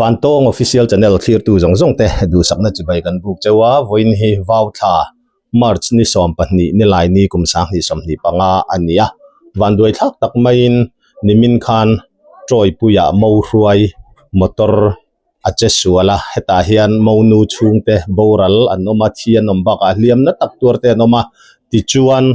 Vantawng Official Channel thlirtu zawng zawng te duhsakna chibai kan buk cheu a, vawiin hi Vauthla March ni 12 nilai ni kum 2025 a ni a. Vanduai thlak tak maiin nimin khan Tawipuia mo hruai motor a che sual a, hetah hian monu chhungte boral an awm a, thi an awm bakah hliamna tak tuar te an awm a, tichuan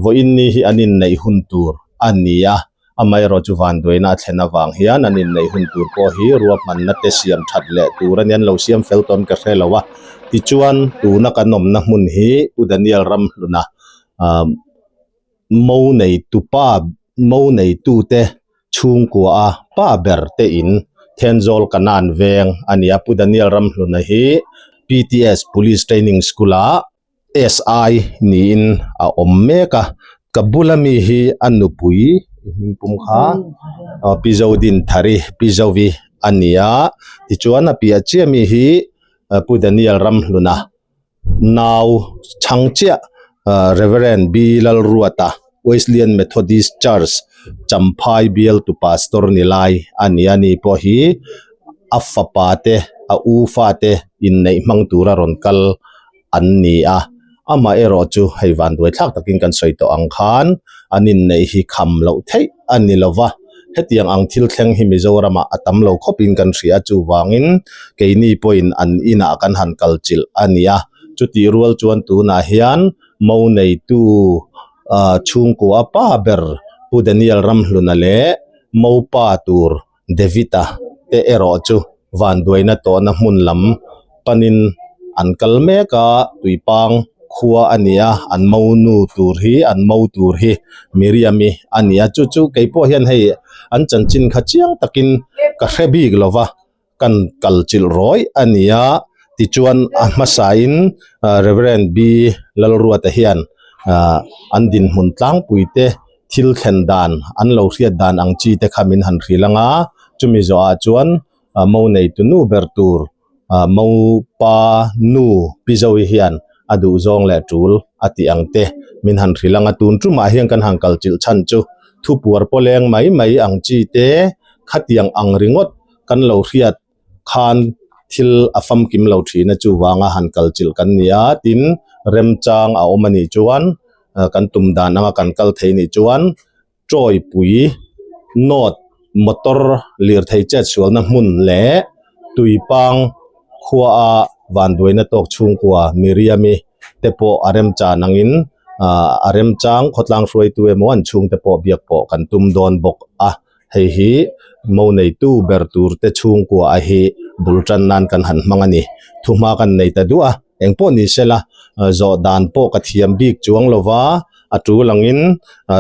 vawiin ni hi an inneih hun tur a ni a, amaherawh chu vanduaina a thlen avang hian an inneih hun tur pawh hi ruahmanna te siam that leh tur a ni, an lo siam fel tawn ka hre lo a, tichuan tuna kan awmna hmun hi Pu Daniel Ramhluna ah mo neitu pa mo neitute chhungkua a pa ber te in Thenzawl Kanan veng a ni a, Pu Daniel Ramhluna hi PTS Police Training School ah SI niin a awm mek a, ka bula mi hi a nupui i hming pum kha aw Pi Zodinthari Pi Zovi a ni a, tichuan a piah chiah mi hi Pu Daniel Ramhluna nau chhang chiah Reverend B Lalruata Wesleyan Methodist Church Champhai bialtu pastor ni lai a ni a ni pawh hi a fapa te a u fate inneih hmang tura rawn kal an ni a amah erawh chu hei vanduai thlak takin kan sawi tawh ang khan an inneih hi kham loh theih a ni lo va hetiang ang thil thleng hi Mizoramah a tam lo khawpin kan hria chuvangin keini pawhin an inah kan han kal chilh a ni a chutih rual chuan tunah hian mo neitu ah chhungkua pa ber Pu Daniel Ramhluna leh mopa tur David-a te erawh chu vanduaina tawhna hmun lam panin an kal mek a, tuipang khua a ni a, an mo nu tur hi an mo tur hi Miriam-i a ni a, chu chu kei pawh hian hei an chanchin kha chiang takin ka hre bik lo va. kan kal chilh rawih a ni a tichuan a hmasain Reverend B Lalruata hian ah an dinhmun tlangpui te thil thlen dan an lo hriat dan ang chi te kha min han hrilh ang a chumi zawhah chuan mo neitu nu ber tur ah mo pa nu Pi Zoe hian a duh zawng leh tul a tih ang te min han hrilh ang a tun tumah hian kan han kal chilh chhan chu thupuar pawleng mai mai ang chi te khatiang ang ringawt kan lo hriat khan thil a famkim lo thin a chuvanga han kal chilh kan ni a tin remchang a awm a nih chuan kan tum dan anga kan kal thei nih chuan tawipui note motor lirthei chet sualna hmun leh tuipang khua a vanduaina tawk chhungkua Miriam-i te pawh a remchan angin ah a remchang khawtlang hruaitu emaw an chhungte pawh biak pawh kan tum dawn bawk a. Hei hi mo neitu ber tur te chhungkua a hi bul tan nan kan han hmang a ni. Thuhma kan nei ta duh a, eng pawh ni sela zawh dan pawh ka thiam bik chuang lo va, a tul angin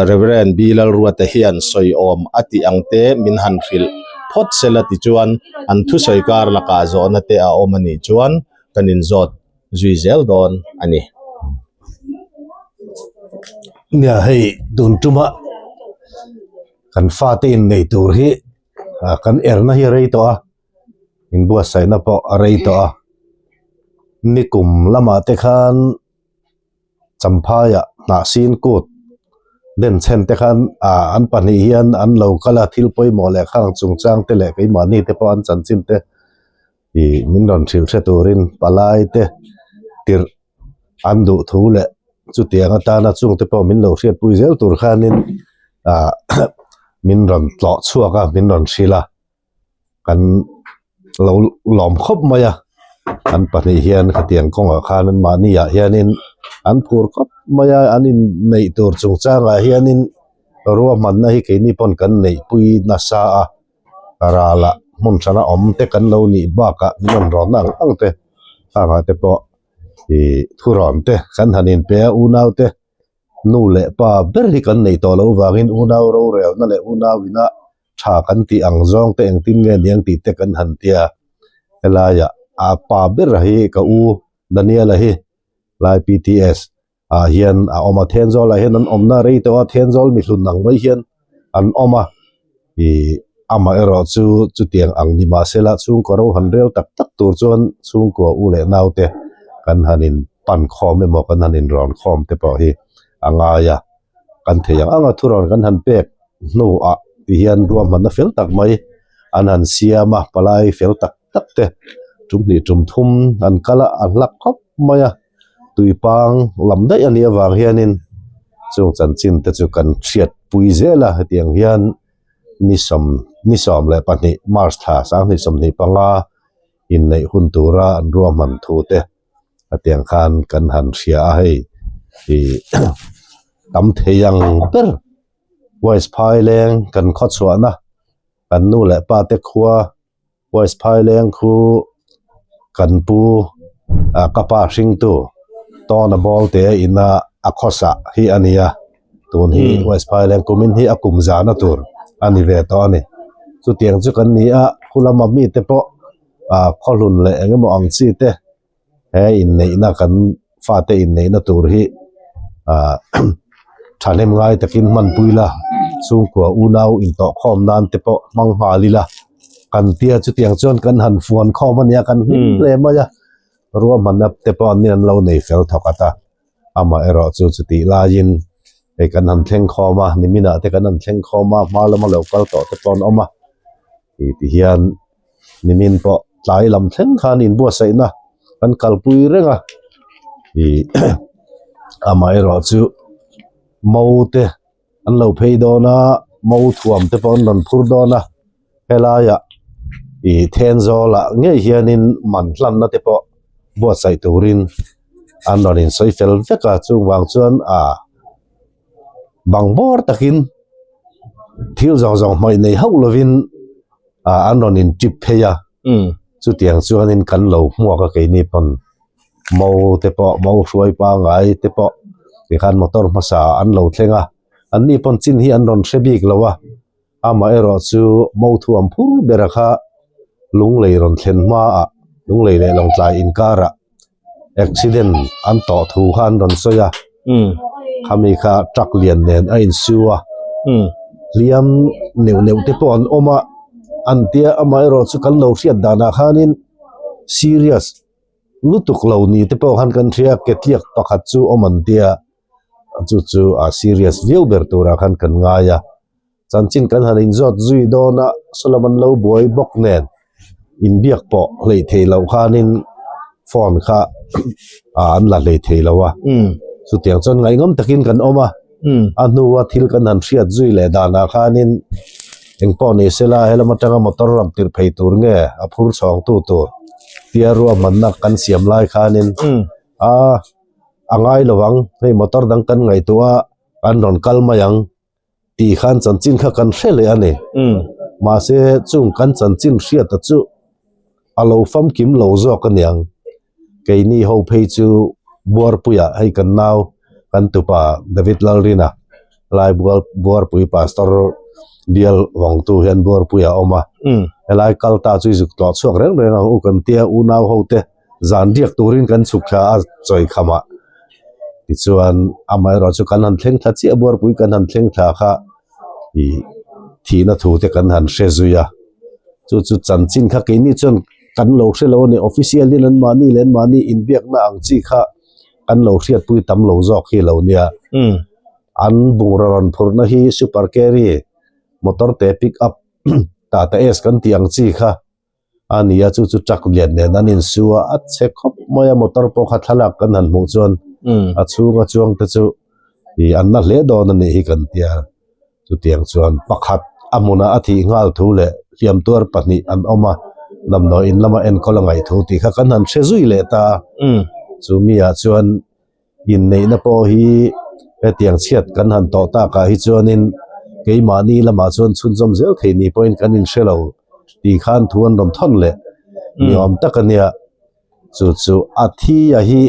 Reverend B Lalruata hian sawi awm a tih ang te min han hrilh phawt sela tichuan an thusawi kar lakah zawhna te a awm a nih chuan kan inzawt zui zel dawn a ni. Nia hei tun tuma kan fate inneih tur hi ah kan erna hi a rei tawh a inbuatsaihna pawh a rei tawh a nikum lamah te khan Champhaiah hnahsin kut denchhen te khan ah an pahnih hian an lo kal a thil pawimawh leh khang chungchang te leh keimahni te pawh an chanchin te ih min rawn hrilh hre turin palai te tirh an duh thu leh chutiang atana chungte pawh min lo hriatpui zel tur khanin ah min rawn tlawh chhuak a min rawn hrilh a kan lo lawm khawp mai a an pahnih hian khatiang kawngah khan an mahni ah hianin an phur khawp mai a an inneih tur chungchangah hianin ruahmanna hi keini pawn kan neihpui nasa a. Ralah hmun hrana awm te kan lo nih bakah min rawn rawnna ang ang te khangah te pawh ih thurawn te kan han inpe a unau te nu leh pa ber hi kan neih tawh loh vangin unau rorelna leh unau ina tha kan tih ang zawng te engtin nge niang tih te kan han tia helaiah a pa ber hi ka u Daniel-a hi lai P_T_S. ah hian a awm a Thenzawl ah hian an awmna rei tawh a Thenzawl mi hlun ang mai hian an awm a ih amah erawh chu chutiang ang ni mahsela chhungkaw ro han rel tak tak tur chuan chhungkua u leh nau te kan han in pan khawm emaw kan han in rawn khawm te pawh hi a ngai a kan thei ang ang a thurawn kan han pek hnuah ti hian ruahmanna fel tak mai an han siam a palai fel tak. tak te tum hnih tum thum an kal a a hla khawp mai a tuipang lam daih a nih avang hianin chung chanchin te chu kan hriat pui zel a hetiang hian ni sawm ni 12 March thla 2025 inneih hun tura an ruahman thu te hetiang khan kan han hria a hei ih tam thei ang ber West Phaileng kan khawchhuahna kan nu leh pa te khua West Phaileng khu kan pu ah ka pa hringtu Tawna Bawlte ina a khawsa hi a ni a tun hi West Phaileng kumin hi a kum zahna tur a ni ve tawh a ni chutiang chu kan ni a khu lama mite pawh ah khawhlun leh eng emaw ang chi te he inneihna kan fate inneihna tur hi ah thahnem ngai takin hmanpui la chhungkua unau intawhkhawm nan te pawh hmang nghal ila kan tia chutiang chuan kan han fuan khawm a nia kan hlim hle mai a ruahmanna te pawh an lo nei fel thawk at a amaherawh chu chutih laiin hei kan han thleng khawm a niminah te kan han thleng khawm a hma lama lo kal tawh te pawh an awm a tih ti hian nimin pawh tlai lam thleng khan inbuatsaihna kan kalpui reng a ih amaherawh chu mo te an lo phei dawn a mo thuam te pawh an rawn phur dawn a helaiah ih Thenzawl ah ngei hianin man hlanna te pawh buatsaih turin an rawn insawi fel vek a chuvang chuan ah bang bawr takin thil zawng zawng hmawih nei hauh lovin ah an rawn in tip phei a chutiang chuanin kan lo hmuak a keini pawn mo te pawh mo hruai pangai te pawh tikhan motor hmasa an lo thleng a anni pawn chin hi an rawn hre bik lo a amaherawh chu mo thuam phur bera kha lunglei rawn thlen hmaah lunglei leh lawngtlai inkarah accident an tawh thu kha an rawn sawi a khami kha truck lian nen a insu a hliam neuh neuh te pawh an awm a an tia amaherawh chu kan lo hriat danah khanin serious lutuk lo ni te pawh khan kan hria ke tliak pakhat chu awm an tia chu chu a serious viau ber turah khan kan ngai a. Chanchin kan han inzawt zui dawn a, sawlam an lo buai bawk nen inbiak pawh hleih theih loh khanin phone kha an la hlei thei lo a. Chutiang chuan ngaihngam takin kan awm a, a hnua thil kan han hriat zui leh danah khanin engpawh ni sela helam atanga motor ram tirh phei tur nge a phur chhawngtu tur tia ruahmanna kan siam lai khanin a a ngai lo ang, hei motor dang kan ngaihtuah a an rawn kal mai ang. tih khan chanchin kha kan hre leh a ni. Mahse chung kan chanchin hriata chu a lo famkim lo zawk a niang. Keini ho phei chu Buarpuiah hei kan nau kan tupa David Lalrina lai Buarpui Pastor bial vawngtu hian Buarpuiah a awm a. Helai kal ta chu i zuk tlawh chhuak reng reng ang u kan tia unau ho te zan riak turin kan chhuk thla a chawi khamah tichuan amaherawh chu kan han thleng thla chiah buarpui kan han thleng thla kha ih thihna thu te kan han hre zui a chu chu chanchin kha keini chuan kan lo hre lo a ni official in an mahni leh an mahni inbiakna ang chi kha kan lo hriatpui tam lo zawk hi lo nia an bungraw rawn phurhna hi super carry motor te pick up tata ace kan tih ang chi kha. a ni a chu chu truck lian nen an insu a a chhe khawp mai a motor pawh kha thlalak kan han hmuh chuan a chhunga chuang te chu ih an na hle dawn a nih hi kan tia chutiang chuan pakhat a hmunah a thih nghal thu leh hliam tuar pahnih an awm a damdawi in lama enkawl a ngaih thu tih kha kan han hre zui leh ta a chu mi ah chuan Inneihna pawh hi hetiang chhiat kan han tawh takah hi chuanin keimahni lamah chuan chhunzawm zel thei ni pawhin kan inhre lo tih khan thu an rawn thawn leh ni awm tak a nia. Chu chu a thi a hi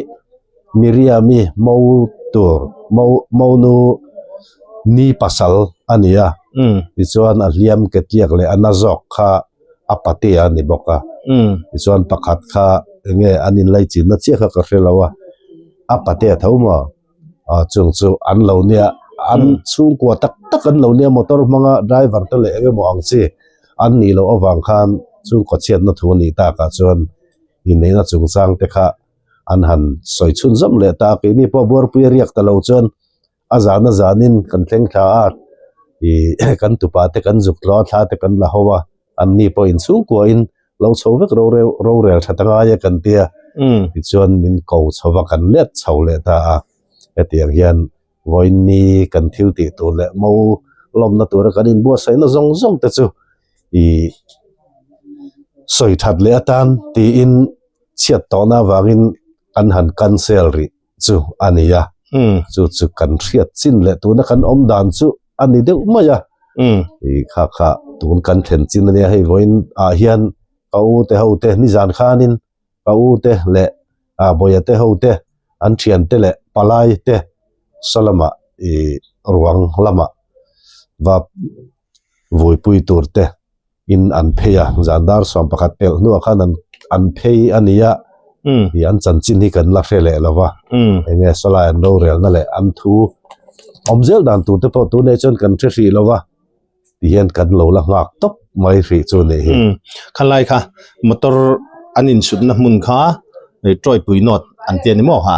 Miriami mo tur mo monu ni pasal a ni a, tichuan a hliam ke tliak leh a na zawk kha a patea a ni bawk a tichuan pakhat kha enge an inlaichinna chiah kha ka hre lo a a patea tho maw ah chung chu an lo nia an chhungkua tak tak an lo nia motor hmanga driver te leh eng emaw ang chi an nih loh avang khan chhungkaw chhiatna thu a nih takah chuan inneihna chungchang te kha an han sawi chhunzawm leh ta a keini pawh buarpui a riak ta lo chuan. A zan a zanin kan thleng thla a, ih kan tupa te kan zuk tlawh a thla te kan la ho a, anni pawhin chhungkuain Lo chho vek rorel rorel tha ta ngai e kan tia. Tichuan min ko chho va kan let chho leh ta a. Hetiang hian vawiinni kan thil tih tur leh mo lawmna tura kan inbuatsaihna zawng zawng te chu ih sawi that leh atan tiin chhiat tawhna avangin an han cancel rih chu a ni a. Chu chu kan hriat chin leh tuna kan awm dan chu a ni deuh mai a. Ih kha kha tun kan thlen chin a nia hei vawiin ah hian ka u te ho te nizan khanin ka u te leh ah bawia te ho te an thian te leh palai te saw lamah ih ruang lamah va vuipui tur te in an phei a zan dar 11 pelh hnuah khan an an phei a ni a ih an chanchin hi kan la hre leh lo va eng nge saw lai an rorelna leh an thu awm zel dan tur te pawh tunah chuan kan hre hrih lo va. Ti hian kan lo la nghak tawp mai hrih chu nih hi. Umm khalai kha motor an insutna hmun kha Tawipui North an ti a ni maw kha?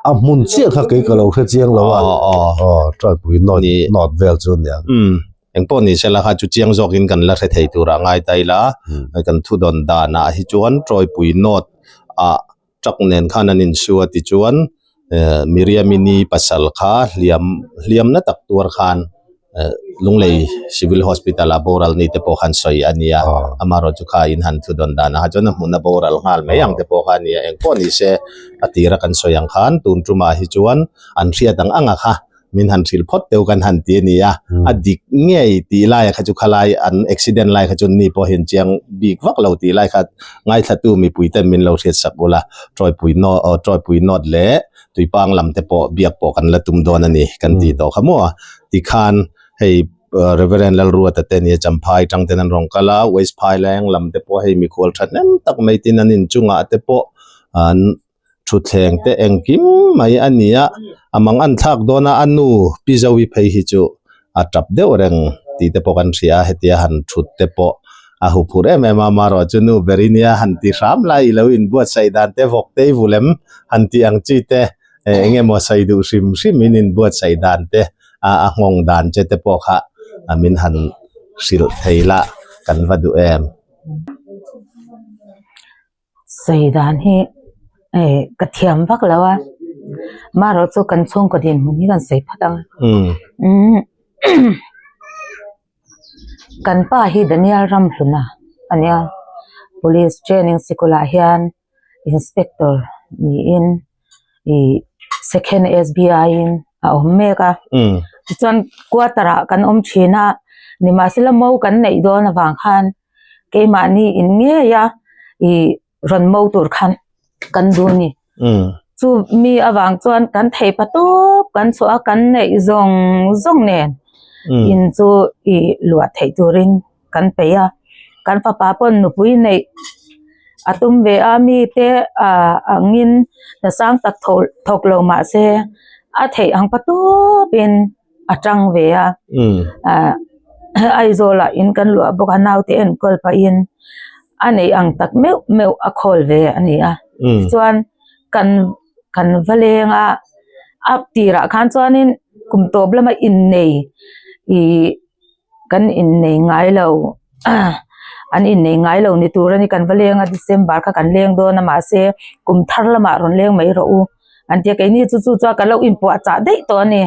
A hmun chiah kha kei ka lo hre chiang lo a. Aw Tawipui North North vel chu nia. Umm engpawh ni sela kha chu chiang zawkin kan la hre thei turah ngai ta ila kan thudawn danah hi chuan Tawipui North ah truck nen khan an insu a tichuan eh Miriamini pasal kha hliam hliamna tak tuar khan eh Lunglei Civil Hospital ah boral ni te pawh khan sawi a nia amaherawh chu kha in han thu dawn danah kha chuan a hmuna boral nghal mai ang te pawh kha a nia engpawh ni se a tira kan sawi ang khan tun tumah hi chuan an hriat ang ang a kha. min han hrilh phawt deuh kan han ti a ni a, a dik ngei tih lai kha chu khalai an accident lai kha chu ni pawh hian chiang bik vak lo tih lai kha ngaithlatu mipui ten min lo hriat sak ula, Tawipui nawt aw Tawipui nawt leh Tuipang lam te pawh biak pawh kan la tum dawn a ni kan tih tawh kha maw tikhan hei Reverend Lalruata te nia Champhai tang ten an rawn kal a, West Phaileng lam te pawh hei mikhual thahnem tak mai tin an inchungah te pawh an Thutthleng te engkim mai a ni a, a mang an thlak dawn a, a nu Pi Zoe phei hi chu a tap deuh reng tih te pawh kan hria a, hetia han thut te pawh a huphurh em em a, amaherawh chu nu ber i nia han ti hram lai i lo inbuatsaih dan te vawk tei vulem han tih ang chi te eng emaw sawi duh hrim hrim in inbuatsaih dan te a nghawng dan che te pawh kha min han hrilh thei la kan va duh em. Sawi dan hi eh ka thiam vak lo a marawh chu kan chhungkaw dinhmun hi kan sawi phawt ang umm kan pa hi Daniel Ramhluna a nia police training sikul ah hian inspector niin ih second S_B_I in a awm mek a tichuan quarter ah kan awm thin a nimahsela mo kan neih dawn avang khan. Keimahni in ngei a ih rawn mo tur khan kan duh a ni. Chu mi avang chuan kan thei pa tawp kan chhuah a kan neih zawng zawng nen in chu ih luah theih turin kan peih a. Kan fapa pawn nupui neih a tum ve a mite ah angin hna sang tak thawk lo mahse a theih ang pa tawpin. a tang ve a ah Aizawl ah in kan luah bawk a naute enkawl pahin a neih ang tak meuh meuh a khawl ve a ni a tichuan kan kan va leng a a tirah khan chuanin kum tawp lama innei ih Kan innei ngai lo an innei ngai lo ni tur a ni kan va leng a December kha kan leng dawn a mahse kum thar lamah rawn leng mai rawh u an tia keini chu chu chuan ka lo inpuah chah daih tawh a ni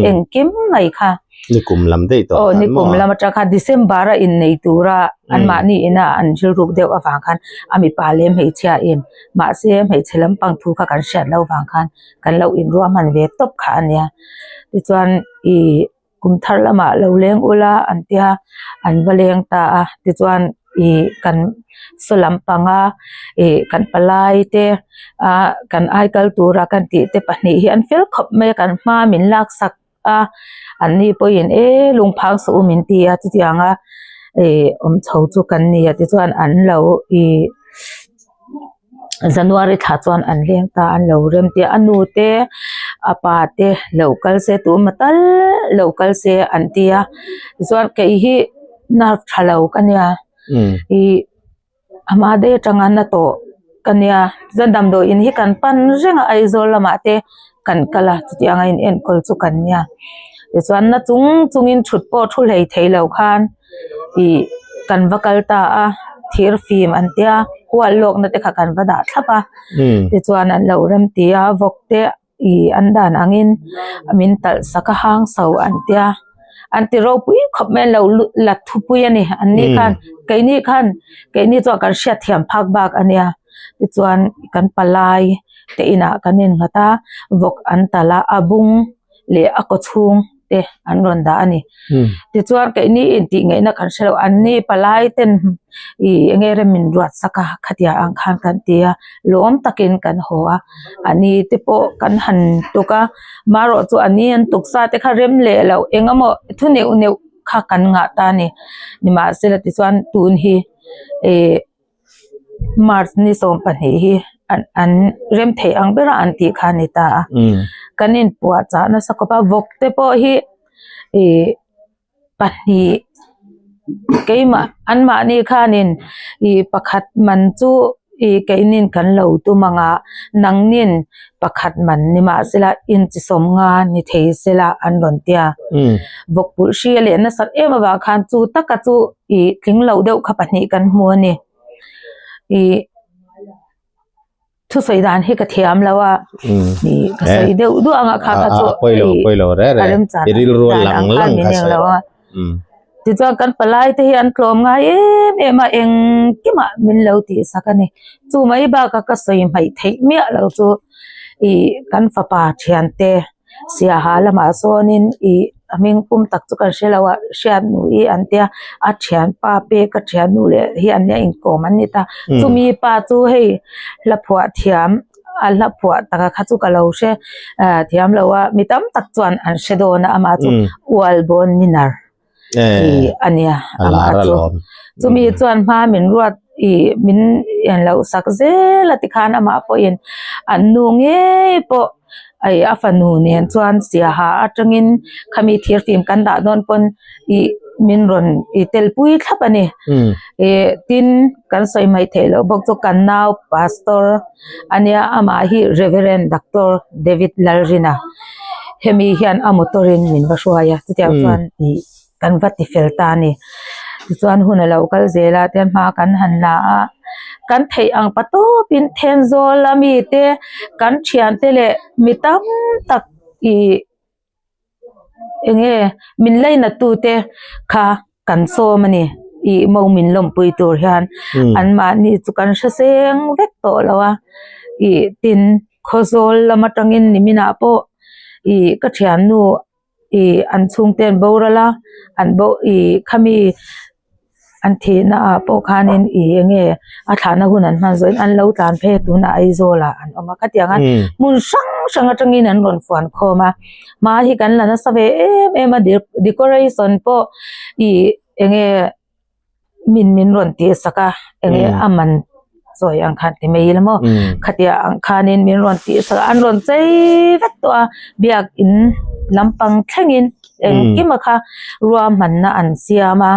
engkim mai kha nikum lam daih tawh aw nikum lam atang khan December a innei tura anmahni ina an rilruk deuh avang khan a mipa leh hmeichhia in mahse hmeichhe lampang thu kha kan hriat loh vang khan kan lo inruahman ve tawp kha a nia tichuan ih. Kum thar lamah lo leng ula an tia an va leng ta a tichuan ih kan saw lampanga ih kan palai te ah kan aikal tura kan tih te pahnih hi an fel khawp mai a kan hma min laksak a an ni pawhin e lungphang suh u min ti a chutianga ih awm chho chu kan ni a tichuan an lo ih. January thla chuan an leng ta an lo rem te a nu te a pa te lo kal se tuma tal lo kal se an ti a tichuan kei hi nerve tha lo ka nia ih a hma daih atanga na tawh ka nia chuan damdawi in hi kan pan reng a Aizawl lamah te kan kal a chutiang a in enkawl chu kan nia tichuan na chung chungin thut pawh thu hlei thei lo khan ih kan va kal ta a. thir fim an tia hual lawk na te kha kan va dah thlap a tichuan an lo rem ti a vawk te ih an dan angin min talh sak a hang so an tia an ti ropui khawp mai an lo la thupui a ni an ni khan keini khan keini chuan kan hriat thiam phak bak a nia tichuan kan palai te inah kan innghat a vawk an talh a a bung leh a kaw chhung te an rawn dah a ni tichuan keini intih ngaihna kan hre lo an ni palai ten ih eng nge rem min ruat sak a khatia ang khan kan ti a lawm takin kan haw a a ni te pawh kan han tuk a marawh chu a ni an tuk sa te kha rem leh loh eng emaw thu neuh neuh kha kan ngah ta a ni nimahsela tichuan tun hi ih. March ni 12 hi an an rem theih ang bera an tih kha a ni ta a kan inpuahchah nasa khawp a vawk te pawh hi ih pahnih keimah anmahni khanin ih pakhat man chu ih keinin kan lo tum ang a nangnin pakhat man ni mahsela inchi sawmnga ni thei sela an rawn tia vawk pulh hri a leh nasat em avang khan chu taka chu. Ih tling loh deuh kha pahnih kan hmu a ni ih thusawi dan hi ka thiam lo a ih ka sawi deuh duah ang a kha kha chu ih a remchan dan ang khan min eng lo a tichuan kan palai te hi an tlawm ngai em em a engkimah min lo tih sak a ni chu mai bakah ka sawi hmaih theih miah lo chu ih kan fapa thiante. Siaha lamah sawnin ih a hming pum tak chu kan hre lo a hriatnu hi an tia a thianpa pek a thiannu leh hi an nia inkawm an ni ta chumi pa chu hei hla phuah thiam a hla phuah taka kha chu ka lo hre ah thiam lo a mi tam tak chuan an hre dawn a amah chu ualbawn minar. ih a nia amah chu chumi chuan hma min ruat ih min en loh sak zel a tikhan amah pawhin an nu ngei pawh ih a fanu nen chuan siaha atangin khami thir fim kan dah dawn pawn ih min rawn ih tel pui thlap a ni ih tin kan sawi mai theih loh bawk chu kan nau pastor a nia amah hi Reverend Doctor David Lalrina hemi hian a motor in min va hruai a chutiang chuan ih kan va ti fel ta a ni tichuan hun a lo kal zel a tian hma kan han la a kan theih ang pa tawpin Thenzawl a mi te kan thiante leh mi tam tak ih. Eng nge min lainat tu te kha kan sawm a ni ih mo min lawmpui tur hian anmahni chu kan hre seng vek tawh lo a ih tin khawzawl lam atangin niminah pawh ih ka thiannu ih an chhungte an boral a an bo ih khami. An thihna ah pawh khanin ih eng nge a thlahna hun an hman zawhin an lo tlan phei a tunah Aizawl ah an awm a khatiang a hmun hrang hrang atangin an rawn fuan khawm a hma hi kan la nasa ve em em a decoration pawh ih eng nge min min rawn tih sak a eng nge a man sawi ang khan ti mai ila maw khatia ang khanin min rawn tih sak a an rawn chei vek tawh a biakin lampang thlengin engkim a kha ruahmanna an siam a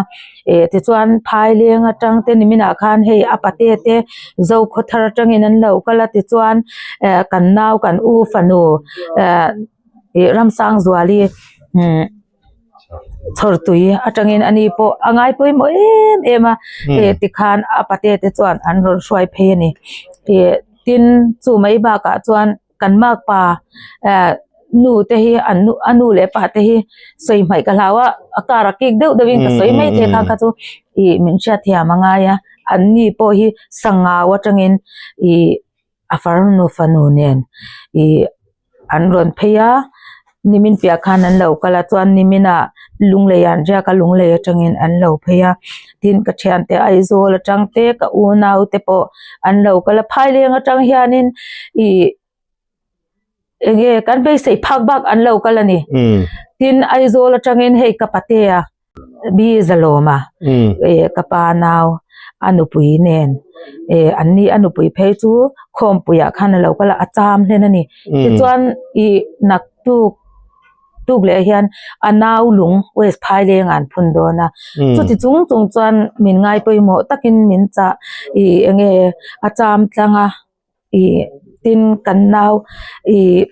eh tichuan phaileng atang te niminah khan hei a pate te zokhawthar atangin an lo kal a tichuan eh kan nau kan u fanu eh ih Ramsangzuali umm. Chhawr tui atangin ani pawh a ngai pawimawh em em a eh tikhan a pate te chuan an rawn hruai phei a ni ih tin chu mai bakah chuan kan makpa eh nu te hi an nu a nu leh pa te hi sawi hmaih ka hlau a a car a kik deuh deuhin ka sawi mai thei kha kha chu ih min hriatthiam a ngai a an ni pawh hi sangau atangin ih. A farnu fanu nen ih an rawn phei a nimin piah khan an lo kal a chuan nimin ah lunglei ah an riak a lunglei atangin an lo phei a tin ka thiante Aizawl atang te ka unau te pawh an lo kal a phaileng atang hianin ih eng nge kan beisei phak bak an lo kal a ni tin Aizawl atangin hei ka patea. Bi Zalawma eh ka pa nau a nupui nen eh an ni a nupui phei chu khawmpuiah khan a lo kal a a cham hlen a ni tichuan ih naktuk tuk leh hian a nau lung west phaileng ah an phun dawn a chuti chung chung chuan min ngai pawimawh takin min chah ih eng nge a cham tlang a ih tin kan nau ih.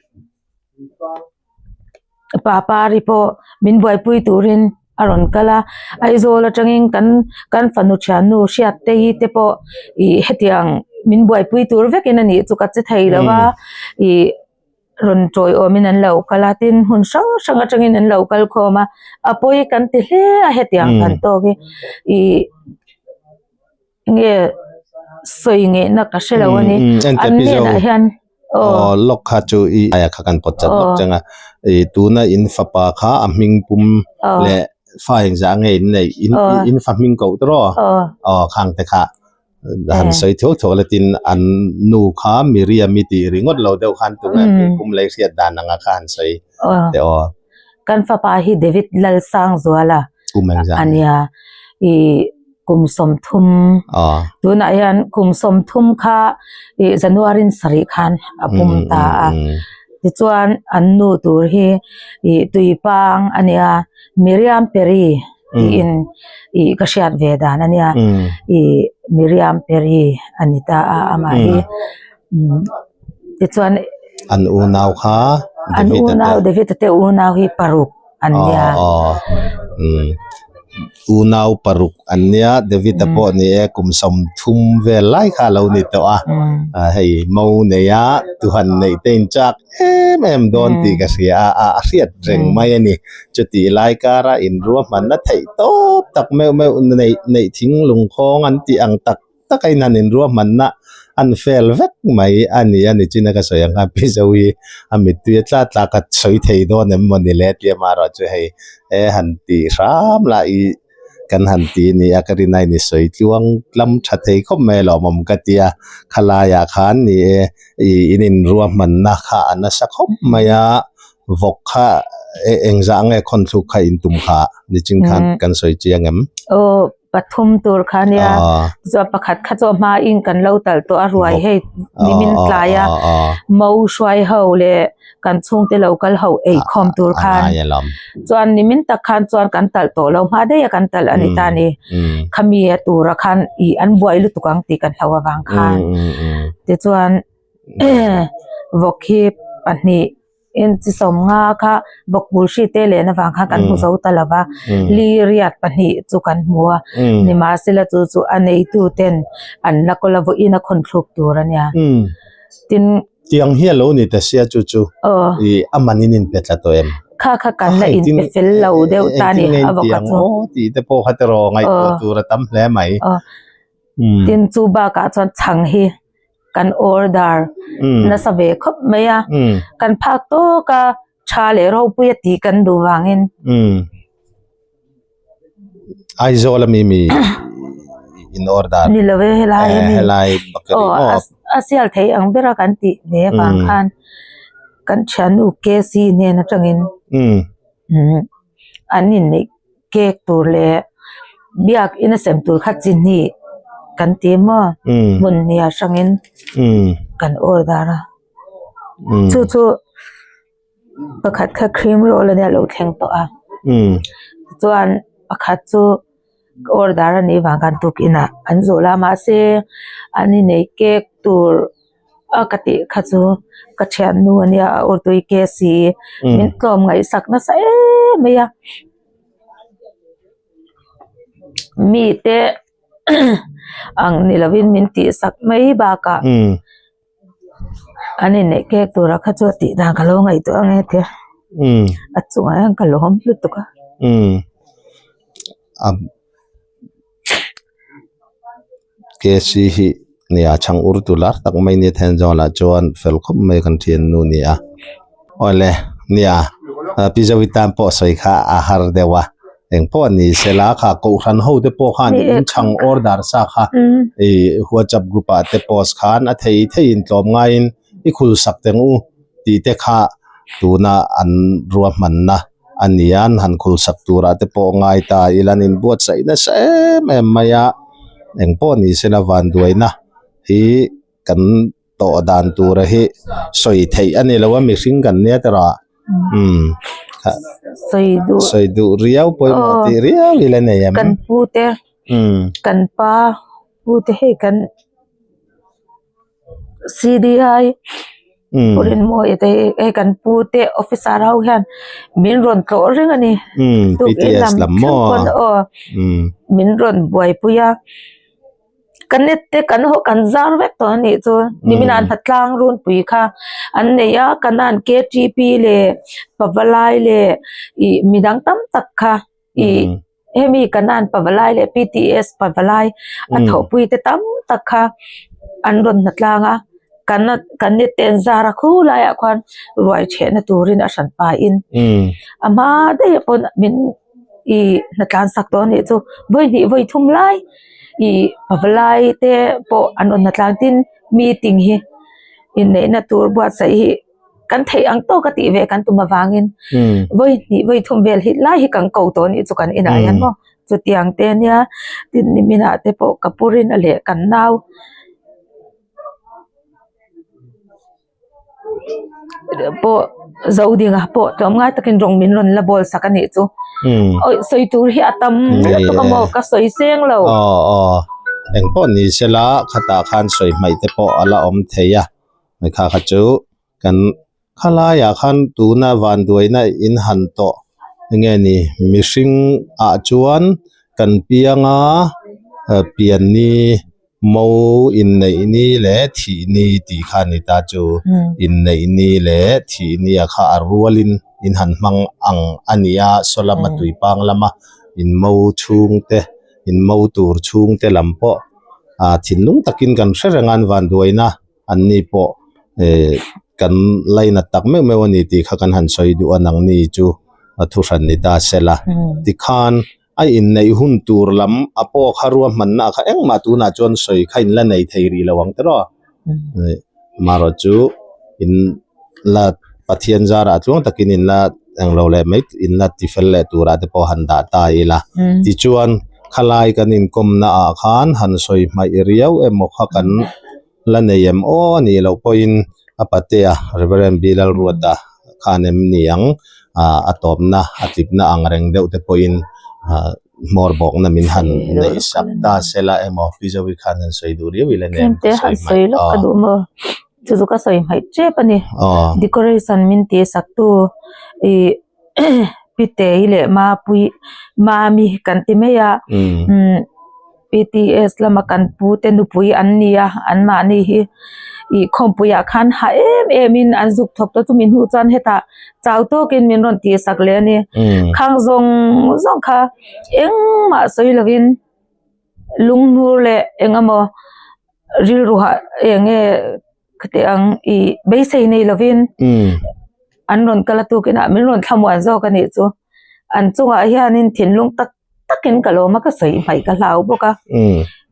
Papari pawh min buaipui turin. a rawn kal a Aizawl atangin kan kan fanu thiannu Hriattei te pawh ih hetiang min buaipui tur vekin a nih chu ka che thei lo a ih rawn tawiawmin an lo kal a tin hmun hrang hrang atangin an lo kal khawm a a pawi kan ti hle a hetiang kan tawk hi ih. Nge sawi ngeihna ka hre lo a ni. An hnenah hian aw lawk kha chu i aia kha kan pawt chat lawk chang a i tuna in fapa kha a hming pum leh fa engzah nge in neih in in fa hming koh tawh rawh aw khang te kha han sawi thuak thuak la tin an nu kha Miriam i tih ringawt lo deuh khan tunge hming pum leh hriat dan anga kha han sawi teh aw. Kan fapa hi David Lalsangzuala a nia i kum sawmthum tunah hian kum sawmthum kha ih January sarih khan a pum ta a tichuan an nu tur hi ih tuipang a nia Miriam Perry tiin ih ka hriat ve dan a nia ih Miriam Perry a ni ta a amah hi tichuan an unau kha an unau David a te unau hi paruk an nia unau paruk an nia David a pawh ni e kum sawmthum vel lai kha a lo ni tawh a hei mo nei a tuhan neih te in chak em em dawn tih ka hria a a hriat reng mai a ni chutih lai kara inruahmanna theih tawp tak meuh meuh neih neih thing lungkhawng an tih ang tak taka in han inruahmanna an fel vek mai a ni a ni chin a ka sawi ang khan Pi Zoe a mittui a tla tla ka sawi thei dawn em maw ni le tia amaherawh chu hei e han ti hram lah i kan han ti a ni a ka rin a in i sawi tluang tlam tha thei khawp mai alawmawm ka ti a khalaiah khan ni e i in inruahmanna kha a nasa khawp mai a vawk kha engzah nge khawnthluk kha in tum kha nichin khan kan sawi chiang em? Pathum tur kha nia chuan pakhat kha chu a hma in kan lo talh tawh a ruai hei nimin tlai a mo hruai ho leh kan chhungte lo kal ho ei khawm tur khan chuan nimin tak khan chuan kan talh tawh lo hma daih a kan talh a ni ta ni khami a tura khan ih an buai lutuk ang tih kan hlau avang khan tichuan vawk hi pahnih. Inchi sawmnga kha vawkpul hri te len avang khan kan hmu zo ta lo va, li riat pahnih chu kan hmu a, nimahsela chu chu a neitu ten an la kawl a vawiin a khawn thluk tur a nia. Tin. Tiang hi a lo ni ta sia chu chu i a man in in pe tla tawh em? Kha kha kan la in pe fel lo deuh ta ni a vawk a chu. Aw tih te pawh kha tiraw ngaihtuah tur a tam hle mai. Tin chu bakah chuan chhang hi. kan order nasa ve khawp mai a kan phak tawk a tha leh ropui a tih kan duh vangin. Aizawl ami mi in order ni lo e helai ami helai bakery maw a sial thei ang ber a kan tih ve avang khan kan thiannu KC hnen atangin an inneih cake tur leh biak in a sem tur kha chi hnih kan ti maw hmun hnih ah hrangin kan order a chu chu pakhat kha cream roll ania lo thleng tawh a chuan pakhat chu order a nih vang khan tukin ah an zawh la mahse an inei cake tur. a ka tih kha chu ka thiannu a nia a urtui KC min tlawm ngaihsak nasa em mai a mite ang ni lovin min tihsak mai bakah an inneih kek tura kha chu a tih dan ka lo ngaihtuah ang e tia a chungah hian ka lawm lutuk a. KC hi nia chhang ur tu lar tak mai nia Thenzawl ah chuan fel khawp mai kan thian nu a ni a awle nia pi Zoe tan pawh sawi kha a har deuh a engpawh a ni sela kha kohhran ho te pawh khan in chhang order sa kha ih whatsapp group ah te post khan a thei thei in tlawm ngaiin i khul sak teng u tih te kha tuna an ruahmanna. a ni a an han khul sak turah te pawh ngai ta ila an inbuatsaih nasa em em mai a engpawh ni sela vanduaina hi kan tawh dan tura hi sawi theih a ni lo a mihring kan nia tawrh umm sawi duh riau pawimawh tih riau ila nei em kan pu te kan pa pu te hei kan C_D_I. Pu Rinmawia te hei kan pu te officer ho hian min rawn tlawh reng a ni. Tukin lam thleng pawn aw min rawn buaipui a. Ka net te kan haw kan zar vek tawh a nih chu nimin ah hnatlang runpui kha an nei a kanan K T P leh pavalai leh ih midang tam tak kha ih hemi kanan pavalai leh P T S pavalai a thawhpui te tam tak kha an rawn hnatlang a kan kan net te an zar a khulai ah khuan ruai thehna turin a hran pahin a hma daih ah pawn min. Ih hnatlan sak tawh anih chu vawi hnih vawi thum lai ih pavalai te pawh an rawn hnatlan tin meeting hi inneihna tur buatsaih hi kan theih ang tawk a tih ve kan tum avangin vawi hnih vawi thum vel hi lai hi kan ko tawh anih chu kan inah hian maw chutiang te ania tin niminah te pawh ka pu rin a leh kan nau. Pawh Zodinga pawh tlawmngai takin rawng min rawn la bawl sak a nih chu. Awi sawi tur hi a tam lutuk a maw ka sawi seng lo. Aw aw eng pawh ni sela khatah khan sawi hmaih te pawh a la awm thei a kha kha chu kan khalaiah khan tuna vanduaina in han tawh enge ni mihring ah chuan kan piang a pian ni. Mo inneih ni leh thih ni tih kha a ni ta chu. Inneih ni leh thih ni a kha a rualin in han hmang ang a ni a, saw lama tuipang lama in mo chhungte, in mo tur chhungte lam pawh ah thinlung takin kan hre reng a, an vanduaina an ni pawh eh kan lainat tak meuh meuh a ni tih kha kan han sawi duh a, nangni chu a thuhran ni ta sela. Tikhan. A inneih hun tur lam a pawh kha ruahmanna kha engmah tunah chuan sawi kha in la nei thei rih lo ang tiraw. Amaherawh chu in la Pathian zarah tluang takin in la englo leh mai in la tifel leh turah te pawh han dah ta ila. Tichuan khalai kan inkawmna ah khan han sawi hmaih riau emaw kha kan la nei em aw a nih loh pawhin a patea Reverend B Lalruata khan em ni ang ah a tawpna a tlipna ang reng deuh te pawhin ah hmawr bawkna min han neih sak ta sela emaw Pi Zovi khan han sawi duh riau ila nen ka sawi hmaih aw ka duh maw chu chu ka sawi hmaih tep a ni decoration min tih sak tu ih Pitei leh Mapui Mami kan ti mai a umm P T S lama kan pu te nupui an ni a anmahni hi ih khawmpuiah khan ha em em in an zuk thawk tawh chumi hnu chuan hetah chau tawkin min rawn tih sak leh a ni khang zawng zawng kha engmah sawi lovin lunghnur leh eng emaw rilru hah eng nge. Khati ang ih beisei nei lovin an rawn kal a tukin ah min rawn thlamuan zawk a nih chu. An chungah hianin thinlung tak takin ka lawm a ka sawi hmaih ka hlau bawk a.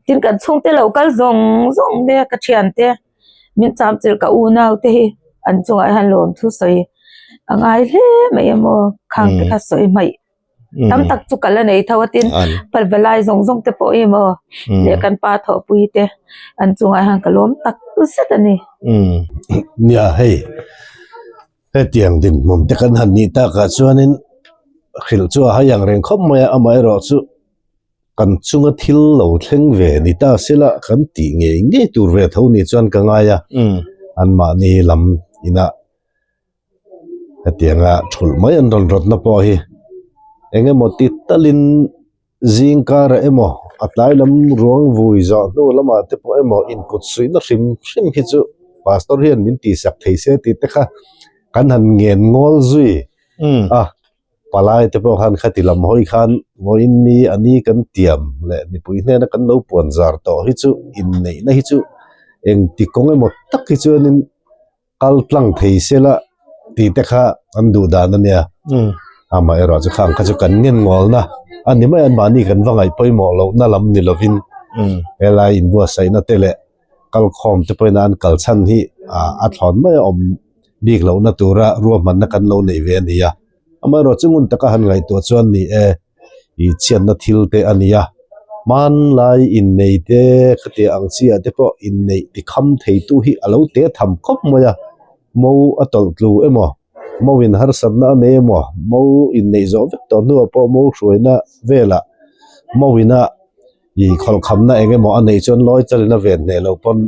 Tin kan chhungte lo kal zawng zawng te ka thiante min cham chilh ka unau te hi an chungah hian lawmthu sawi a ngai hle mai em aw khang te kha sawi hmaih. Tam tak chu ka la nei tho a tin palvalai zawng zawng te pawh hi maw leh kan pa thawhpui te an chungah hian ka lawm tak zet a ni. Nia hei hetiang dinhmun te kan han nih takah chuanin hrilh chu a hai ang reng khawp mai a amaherawh chu kan chunga thil lo thleng ve ni ta sela kan tih ngei ngei tur ve tho ni chuan ka ngai a anmahni lam inah. Hetianga thulh mai an rawn rawtna pawh hi eng emaw ti talin zing karah emaw a tlai lam ruang vui zawh hnu lamah te pawh emaw inkut suihna hrim hrim hi chu pastor hian min tihsak thei se tih te kha kan han ngen ngawl zui a palai te pawh khan khati lam hawi khan vawiin ni a ni kan tiam leh mipui hnena kan lo puan zar tawh hi chu inneihna hi chu engti kawng emaw tak hi chuanin. Kal tlang thei sela tih te kha an duh dan a nia. Amaherawh chu khang kha chu kan ngen ngawlna a ni mai a, mahni kan va ngaih pawimawh lohna lam ni lovin helai inbuatsaihna te leh kalkhawm te pawhin an kal chhan hi a thlawn mai a awm bik lohna tura ruahmanna kan lo neih ve a ni a. Amaherawh chu ngun taka han ngaihtuah chuan ni e. ih chhiatna thil te a ni a hmanlai innei te khatiang ang chi ah te pawh inneih ti kham thei tu hi a lo te tham khawp mai a mo a tawlh tlu emaw mo in harsatna a nei emaw mo inneih zawh vek tawh hnuah pawh mo hruaina velah mo ina ih khawlhkhamna eng emaw a neih chuan lawi chalin a ven hneh loh pawn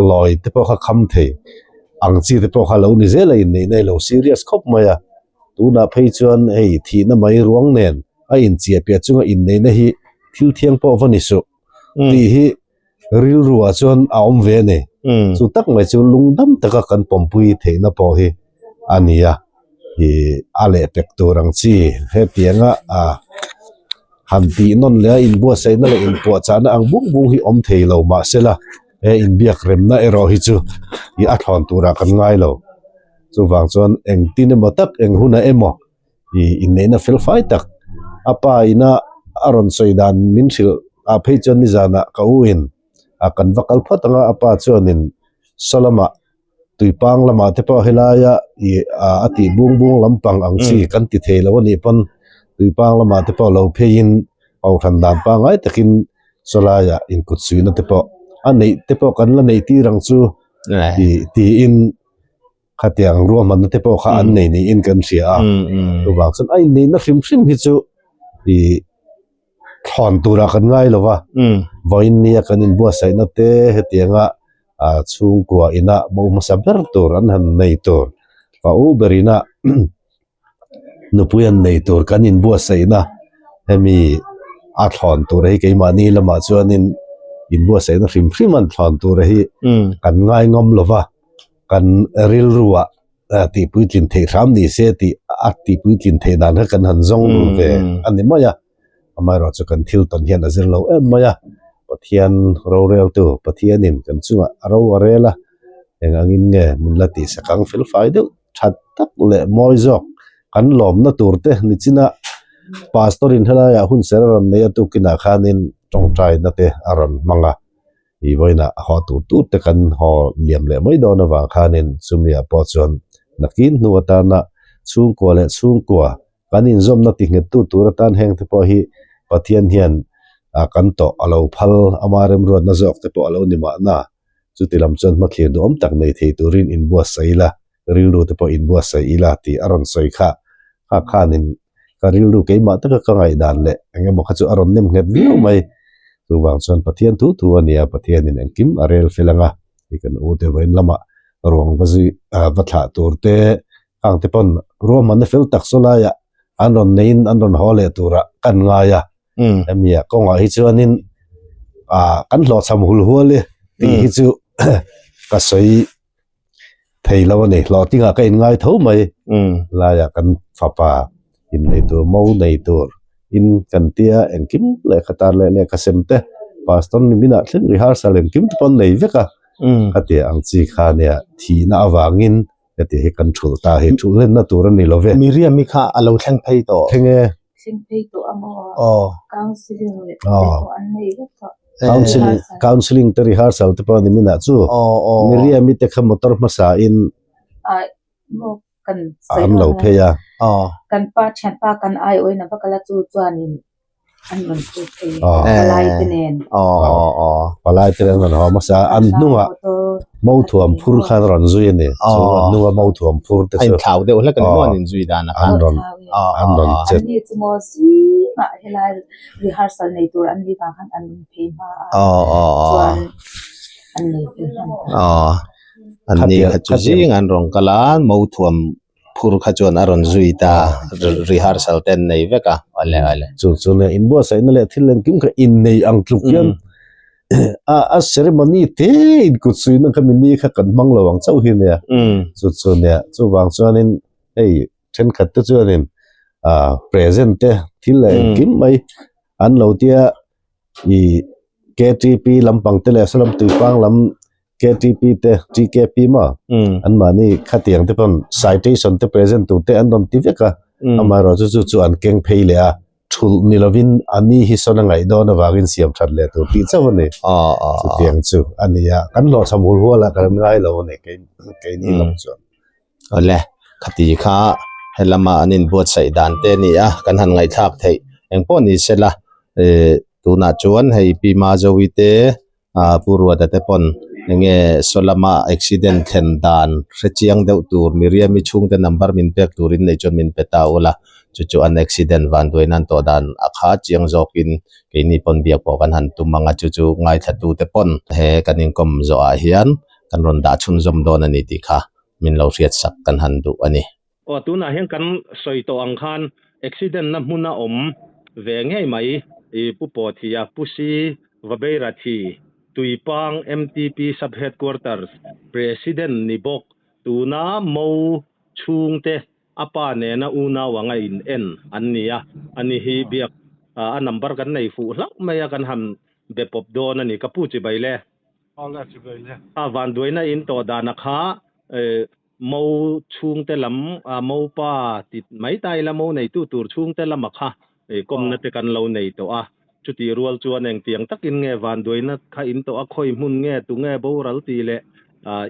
lawi te pawh kha kham thei. Ang chi te pawh kha lo ni zel a inneihna hi lo serious khawp mai a, tunah phei chuan hei thihna mai ruang nen a inchiah piah chunga inneihna hi thil thiang pawh va ni suh tih hi rilruah chuan a awm ve a ni. Chu tak mai chu lungdam taka kan pawmpui theihna pawh hi a ni a, ih a lehpek tur ang chi hetianga ah han tih nawn leh a inbuatsaihna leh inpuahchahna ang bung bung hi awm thei lo mahsela He inbiak remna erawh hi chu ih a thlawn turah kan ngai lo. Chuvang chuan engtin emaw tak eng hunah emaw ih inneihna fel fai tak a pa ina a rawn sawi dan min hrilh ah phei chuan nizanah ka u in a kan va kal phawt ang a, a pa chuanin saw lamah tuipang lamah te pawh helaia ih a tih bung bung lampang ang chi kan ti thei lo a nih pawn tuipang lamah te pawh lo pheiin kohhran dan pangngai takin Sawlaiah inkut suihna te pawh a neih te pawh kan la neih tir ang chu tih tiin khatiang ruahmanna te pawh kha an nei niin kan hria a. Chuvang chuan a inneihna hrim hrim hi chu ih thlawn turah kan ngai lo va, vawiin nia kan inbuatsaihna te hetianga ah chhungkua ina bo hmasa ber tur an han nei tur fa u ber ina Nupui an nei tur kan inbuatsaihna hemi a thlawn tur hi keimahni lamah chuanin inbuatsaihna hrim hrim an thlawn tur hi kan ngai ngam lo va, kan rilruah tihpuitlin theih hram ni se tih a tihpuitlin theih dan kha kan han zawng dun ve a ni mai a. Amaherawhchu kan thil tawn hian a zir lo em mai a, Pathian roreltu Pathianin kan chungah a ro a rel a, eng angin nge min la tihsak ang felfai deuh that tak leh mawi zawk kan lawmna tur te nichina Pastor in helaiah hun ser a rawn nei a tukinah khanin tawngtaina te a rawn hmang a, ih vawiinah haw tur tur te kan haw liam leh mai dawn avang khanin chumi-ah pawh chuan nakin hnu atana chhungkua leh chhungkua Kan inzawmna tinghettu tur atan heng te pawh hi Pathian hian kan tawh a lo phal, ama remruatna zawk te pawh a lo ni mahna. Chuti lam chuan hmathlir duhawm tak nei thei turin inbuatsaih ila, rilru te pawh inbuatsaih ila tih a rawn sawi kha. Kha khanin ka rilru keimah taka ka ngaihdan leh eng emaw kha chu a rawn nem nghet viau mai. Chuvang chuan Pathian thu thu a nia, Pathianin engkim a rel fel ang a, hei kan u te vawiin lamah ruang va zui va thlah tur te Khang te pawn ruahmanna fel tak saw laiah an rawn neiin an rawn haw leh turah kan ngai a. Hemi ah kawngah hi chuanin ah kan hlawhchham hul hual e tih hi chu ka sawi thei lo a ni. Hlawhtingah ka inngai tho mai. Laiah kan fapa innei tur mo nei tur in kan tia engkim lehkha tar leh lehkha sem te pastor ni minah thleng rehearsal engkim te pawh an nei vek a. Khatia ang chi kha nia thihna avangin Heti hi kan thulh ta hi thulh hlenna tur a ni lo ve. Miriam i kha a lo thleng phei tawh. Thleng e. Thleng phei tawh a maw? Aw. Counselling leh te pawh an nei vek tawh. Counselling counselling te rehearsal te pawh a ni minah chu. Aw aw. Miriam i te kha motor hmasa in. Ai maw kan sawi An lo phei a. Aw. Kan pa thianpa kan aiawhin a va kal a chu chuanin An rawn phur thei palai te nen. Palai te nen an rawn haw hmasa a, an hnungah mothuam phur khan a rawn zui a ni. Chu an hnunga mothuam phur te chu. A inthlau deuh hlek a ni maw an inzui dan a khan. An rawn an rawn che. Anni chu maw zingah helai rehearsal nei tur an nih vang khan an rawn phei hma a, chuan an nei fel hman ta. Anni kha chu zing an rawn kal a, mothuam Phur kha chuan a rawn zui ta, rehearsal te an nei vek a, awle awle. Chu chu nia inbuatsaihna leh thil engkim kha innei ang tluk hian a a ceremony te inkut suihna kha mini kha kan hmang lo ang chauh hi nia. Chu chu nia chuvang chuanin hei thenkhat te chuanin ah present te thil leh engkim mai an lo tia ih K_T_P lampang te leh salam tuipang lam KTP te TKP maw an mahni khatiang te pawn citation te present tur te an rawn ti vek a amaherawhchu chu chu an keng phei leh a thulh ni lovin a ni hi sawn a ngaih dawn avangin siam that leh tur tih chauh a ni chutiang chu a ni a kan hlawhchham hul hual ah kan ngai lo a ni keini lam chuan. Awle khati kha helama an inbuatsaih dan te a ni a kan han ngaihthlak theih engpawh ni sela ih tunah chuan hei Pi Mazovi te ah Pu Ruata te pawn enge saw lama accident thlen dan hre chiang deuh tur Miriam-i chhungte number min pek turin nei chuan min pe ta ula chu chu an accident van duai nan tawh dan a kha chiang zawkin keini pawn biak pawh kan han tum ang a chu chu ngaithla tute pawn he kan inkawm zawhah hian kan rawn dah chhunzawm dawn a ni tih kha. min lo hriatsak kan han duh a ni. Aw tunah hian kan sawi tawh ang khan accident na hmun a awm ve ngei mai i Pu Pawthia, Pu Si Vabeirathi, Tuipang MTP Sub Headquarters President ni bawk tuna Mo chhungte a pa nena unau anga in en an ni a, ani hi biak a number kan nei fuh hlauh mai a kan han be pawp dawn a ni ka pu chibai le. A vanduaina in tawh dana kha Mo chhungte lam mo pa ti mai ta ila mo neitu tur chhungte lama kha kawmna te kan lo nei tawh a, chutih rual chuan engtiang takin nge vanduaina kha in tawh a, khawi hmun nge tunge boral tih leh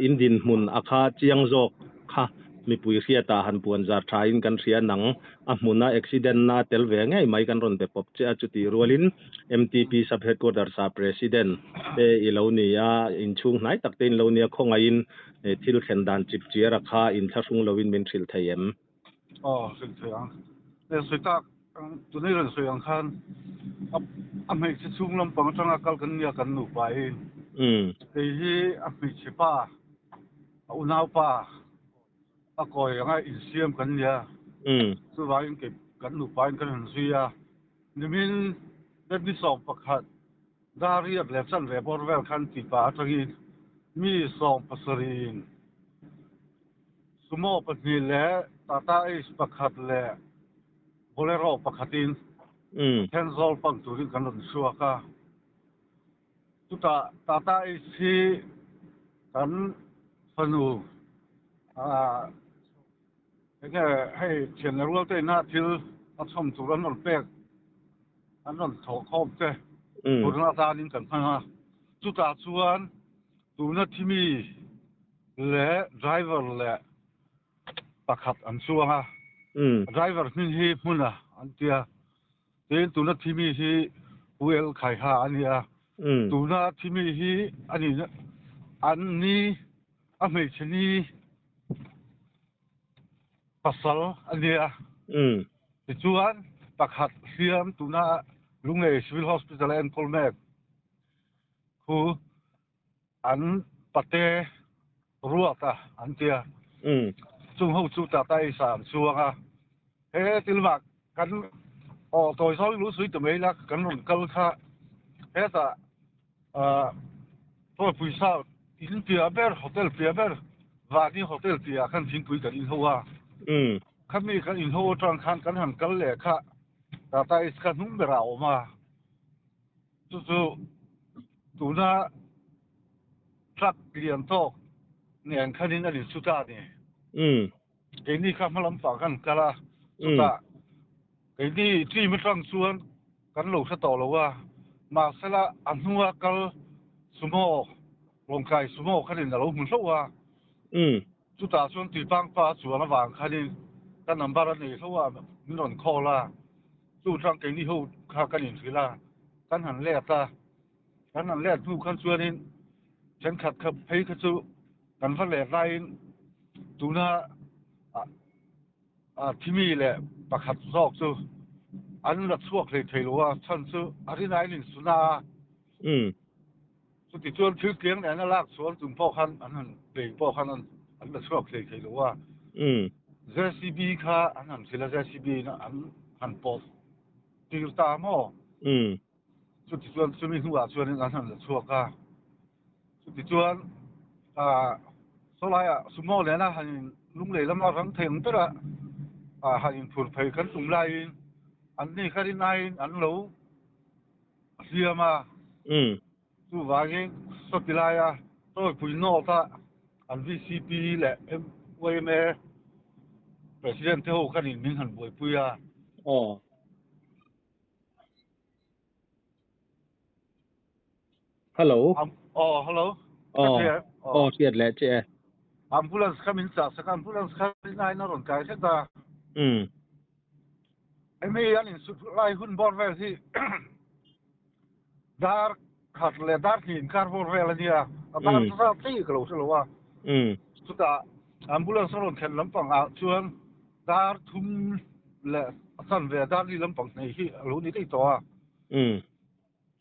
in dinhmun a kha chiang zawk kha mipui hriatah han puan zar tha in kan hria nang a hmuna accident na tel ve ngei mai kan rawn be pawp che a, chutih rualin MTP Sub Headquarters ah President te i lo ni a, inchhung hnai tak te in lo ni a, khawngaihin He thil thlen dan chip chiara kha inthlahrung loin min hrilh thei em? Aw, hrilh thei ang. Eng sawi tak, tunei rawn sawi ang khan a hmeichhe chhung lampang atanga kal kan nia kan nupa hi. Kei hi a hmeichhe pa, a unaupa, a kawi anga insiam kan nia. Chuvangin kei kan nupa in kan han zui a. Nimin Debni 11 Dariat leh chanve bawr vel khan tipa atangin mi 70in Sumo pahnih leh Tata Ace pakhat leh Bolero pakhatin Thenzawl pan turin kan rawn chhuak a. Chutah Tata Ace hi kan fanu Enge hei thian leh rual te ina thil a chhawm tur an rawn pek an rawn thawh khawm te phurna atanin kan hmang a, chutah chuan tuna thimi leh driver leh pakhat an chuang a, driver hming hi Hmuna an tia, tin tuna thimi hi Pu El Khaiha a nia, tuna thimi hi a ni an ni a hmeichhe ni. Pasal a nia. Tichuan, pakhat hliam tuna Lunglei Civil Hospital a enkawl mek khu an pate Ruata an tia. Chung ho chu Tata Ace-ah an chuang a. He thil vak kan aw tawi zawng lu sui ta mai la kan rawn kal kha hetah Tawipui South in piah ber hotel piah ber Vani hotel tih ah khan thingpui kan inho a khami kan inho atang khan kan han kal leh kha Tata Ace kha hnung berah a awm a chu chu tuna truck lian tawk nen khanin a insu ta a ni. Keini kha hma lampang kan kal a, chutah keini team atang chuan kan lo hre tawh lo a, mahsela a hnunga kal sumo, Lawngtlai sumo khanin a lo hmu hlauh a, chutah chuan Tuipangpa a chuan avang khanin ka number a nei hlauh a, min rawn call a, chu tang keini ho kha kan inhrilh a, kan han let a, kan han let hnu khan chuanin thenkhat kha phei kha chu kan va let laiin Tuna thimi leh pakhat zawk chu an la chhuak hlei thei lo a, chhan chu a rinaiin insuna a. Chuti chuan thil tliang nen a lak chhuan chung pawh khan an han bei pawh khan an la chhuak hlei thei lo a. JCB kha an han hrilh a, JCB in an han pawh tir ta maw? Chuti chuan chumi hnuah chuanin an han la chhuak a. Chutichuan ah sawlaiah sumo lena han in lunglei lama rang thei ang bera ah han inphur phei kan tum laiin an ni kha rinaiin an lo hliam a. Chuvangin sawti laia Tawipui North a an VCP leh YMA President te ho khanin min han buaipui a. Hello. Aw, hello. Aw, aw, hriat leh che e. Ambulance kha min chah sak a, ambulance kha rinaiin a rawn kai hret a. Hemi an insut lai hun bawr vel hi dar khat leh dar hnih inkar bawr vel a nia, a dar zat tei ka lo hre lo a. Chutah ambulance a rawn thlen lampang ah chuan dar thum leh a chanve dar li lampang hnih hi a lo ni daih tawh a.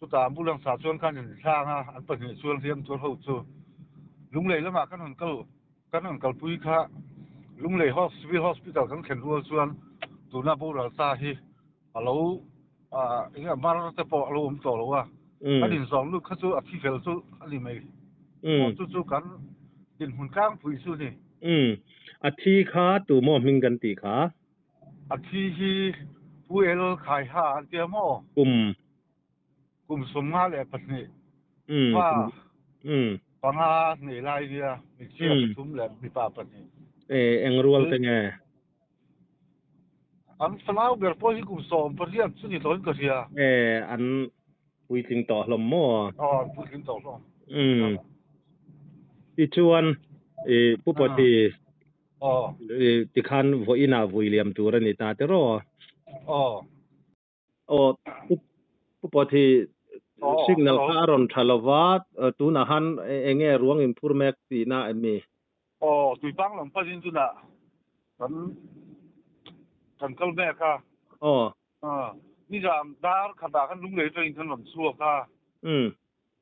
Chutah ambulance ah chuan khan in hlang a, an pahnih chuan hliam tuar ho chu Lunglei lamah kan rawn kal. Kan han kalpui kha Lunglei Civil Hospital kan thlen rual chuan tuna boral ta hi a lo eng nge mar te pawh a lo awm tawh lo a, kan inzawm lut kha chu a thi fel chu a ni mai. Aw chu chu kan dinhmun tlangpui chu a ni. A thi kha tu maw hming kan tih kha? A thi hi Pu El Khaiha an tia maw? Kum. Kum 52 fa panga nei lai nia hmeichhia pathum leh mipa pahnih. Eng rual te nge? An fanau ber pawh hi kum 18 chu ni tawhin ka hria. An puitling tawh hlawm maw? Aw, an puitling tawh hlawm. Tichuan, Pu Pawti, tikhan vawiinah vui liam tur a ni ta tiraw? Aw. Aw, Pu Pawthi, signal kha a rawn tha lova, tunah khan eng nge ruang inphur mek tihna em mi? Aw, Tuipang lam pahin tunah kan kan kal mek a. Aw. Nizan dar khatah khan Lunglei atangin khan rawn chhuak a.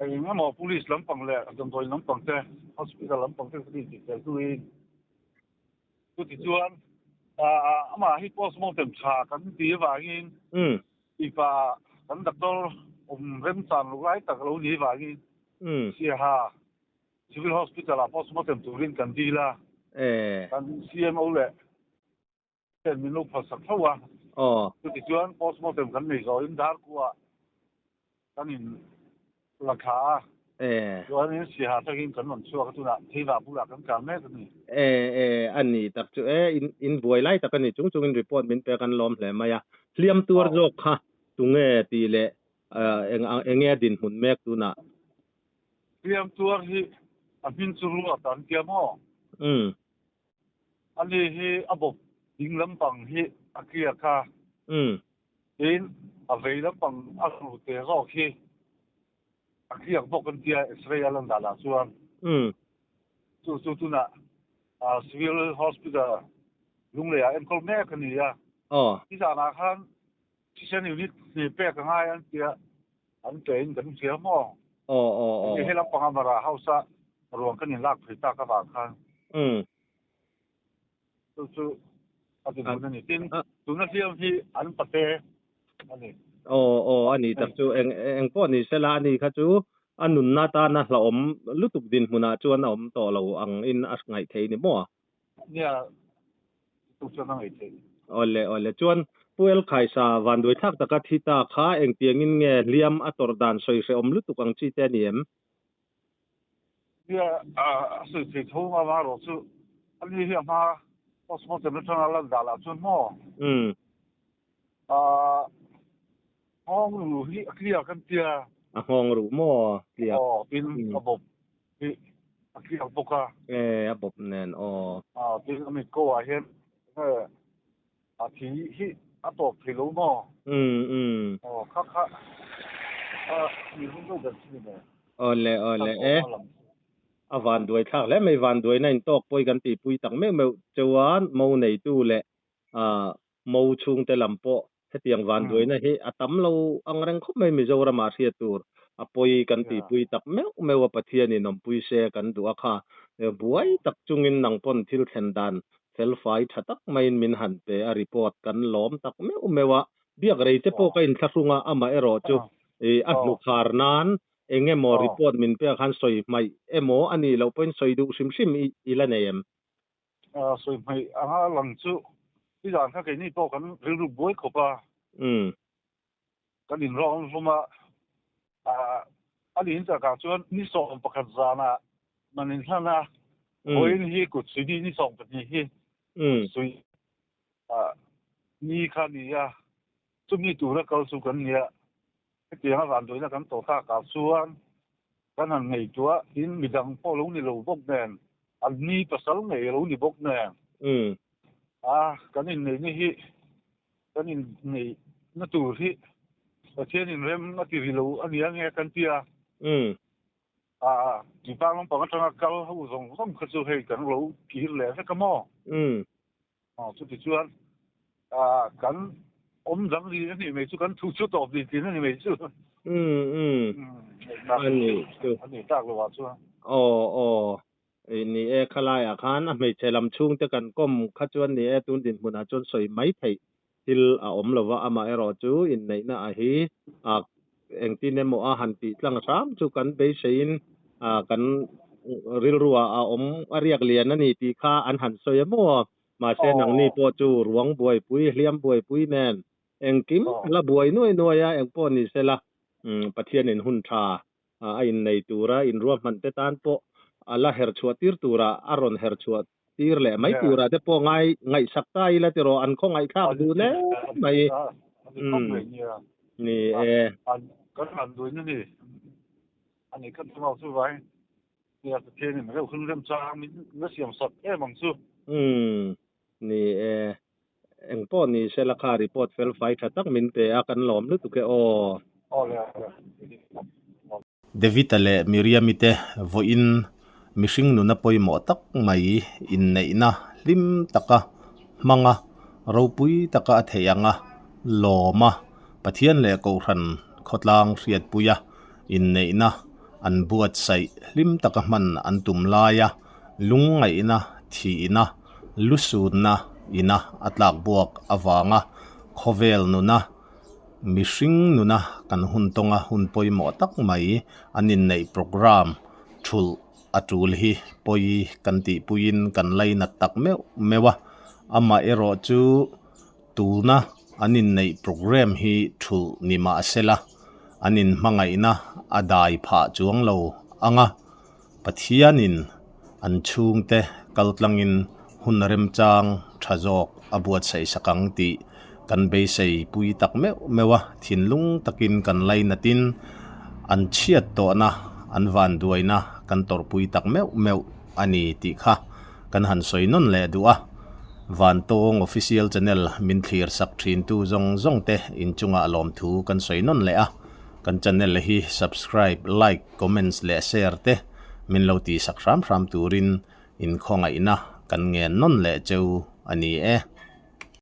Eng emaw police lampang leh damdawi lampang te, hospital lampang te kan intihfel hnuin Chutichuan, amah hi postmortem tha kan ti avangin mipa kan doctor awm remchan loh lai tak a lo ni avangin Siaha Civil Hospital ah postmortem turin kan dil a, kan CMO leh ten min lo phalsak tho a. Chutichuan postmortem kan nei zawhin Darkuah Kan in la thla a, chuanin Siaha takin kan rawn chhuak a, tunah Theiva bulah kan kal mek a ni. E, e, a ni tak chu e, in in buai lai tak a ni chung chungin report min pek an lawm hle mai a, hliam tuar zawk kha tunge tih leh eng eng nge a dinhmun mek tunah? Hliam tuar hi a hming chu ruat an tia maw? Ani hi a bawp ding lampang hi a tliak a. Tin, a vei lampang a ru te zawk hi a tliak bawk an tia X-ray a lan danah chuan. Chu chu tunah Civil Hospital Lungleiah enkawl mek a ni a. Nizanah khan thisen unit hnih pek a ngai an tia an pe in kan hria maw? Hei he lampanga Mara House a ruang kan inlak phei tak avang khan. Chu chu a ti dun a ni. Tin, tuna hliam hi an pate a ni. Aw, aw, a ni tak chu. Eng, eng pawh ni sela a ni kha chu a nunna tana hlauhawm lutuk dinhmunah chuan a awm tawh lo ang in a ngaih thei ni maw? Nia, chu chuan a ngaih theih. Awle, awle. Chuan Pu Elkhaisa vanduaithlak taka thi ta kha engtiangin nge hliam a tawrh dan sawi hrehawm lutuk ang chi te a ni em? Nia, a sawi thei tho nga va rawh chu a ni hi a hma postmortem atanga lan dah lah chuan maw? Nghawng ru hi a clear kan tia. A nghawng ru maw clear? Aw, tin a bawp hi a clear bawk a. E, a bawp nen aw. Tin a mit ko ah hian A thi hi a tawp thei lo maw? Aw kha kha a mi hun deuh ber chu ni maw? Awle awle e. A van duai thlak hle mai van duaina in tawk pawi kan tihpui tak meuh meuh cheu a mo neitu leh mo chhungte lam pawh hetiang van duaina hi a tam lo ang reng khawp mai Mizoramah hriat tur a pawi kan tihpui tak meuh meuh a Pathianin awmpui se kan duh a kha buai tak chungin nang pawn thil thlen dan Felfai tha tak maiin min han pe a report kan lawm tak meuh meuh a, biak rei te pawh ka inthlahrung a, amah erawh chu a hnukhar nan eng emaw report min pek khan sawi hmaih emaw a nih loh pawhin sawi duh hrim hrim i la nei em? Sawi hmaih anga lang chu nizan kha keini pawh kan rilru buai khawp a. Kan inrawng hlum a, a niin takah chuan ni 11 zanah man inhlan a, vawiin hi kut sui ni, ni 12 hi kut sui ni kha ni a, chumi tura kal chu kan nia, hetianga vanduaina kan tawh takah chuan kan han ngaihtuah tin midang pawh lo ni lo bawk nen, an ni pasal ngei a lo ni bawk nen, a kan inneihna hi Kan inneih na tur hi Pathian in rem a ti ri lo a nia nge kan ti a. A Tupang lampang atanga kal ho zawng zawng kha chu hei kan lo kir leh vek a maw? Aw chuti chuan kan awm dang ri a nih mai chu kan thu chu tawp ni tin a ni mai chu. A ni chu. A ni tak lo ah chuan. Aw aw. Ni e, khalaiah khan a hmeichhe lam chhungte kan kawm kha chuan ni e, tun dinhmunah chuan sawi mai theih thil a awm lo va, amaherawh chu inneihna a hi engtin emaw a han tih tlang hram chu kan beiseiin kan rilruah a awm a riak lian a ni tih kha an han sawi a maw? Mahse nangni pawh chu ruang buaipui, hliam buaipui nen engkim a la buai nuai nuai a, engpawh ni sela Pathianin hun tha a innei tura inruahman te tan pawh a la herchhuah tir tura a rawn herchhuah tir leh mai tura te pawh ngai ngaihsak ta ila tiraw an khawngaihthlak duh hle mai. Ni e. Kan han duin a ni. Ani kan thunau chu vai. Nia Pathianin reuh hun remchang min la siam sak em ang chu. Umm. Ni e. Engpawh ni sela kha report fel fai tha tak min pe a, kan lawm lutuk e aw. Awle awle. David-a leh Miriam-i te vawiin mihring nuna pawimawh tak mai inneihna hlim taka hmanga ropui taka a theih anga lawma Pathian leh Kohhran khawtlang hriatpuia inneihna an buatsaih hlim taka hman an tum laia lungngaihna, thihna, lusunna ina a tlak buak avanga khawvel nuna mihring nuna kan hun tawnga hun pawimawh tak mai an inneih programme thulh a tul hi pawi kan tihpuiin kan lainat tak meuh meuh a, amaherawh chu tuna an inneih programme hi thulh ni mah sela an inhmangaihna a dai phah chuang lo ang a. Pathianin an chhungte kaltlangin hun remchang tha zawk a buatsaih sak ang tih kan beisei pui tak meuh meuh a, thinlung takin kan lainatin an chhiat tawhna, an vanduaina kan tawrhpui tak meuh meuh a ni tih kha kan han sawi nawn leh duh a. Vantawng Official Channel min thlir sak thintu zawng zawng te inchungah lawmthu kan sawi nawn leh a, kan channel hi subscribe, like, Comments leh share te min lo tihsak hram hram turin in khawngaihna kan ngen nawn leh cheu a ni e.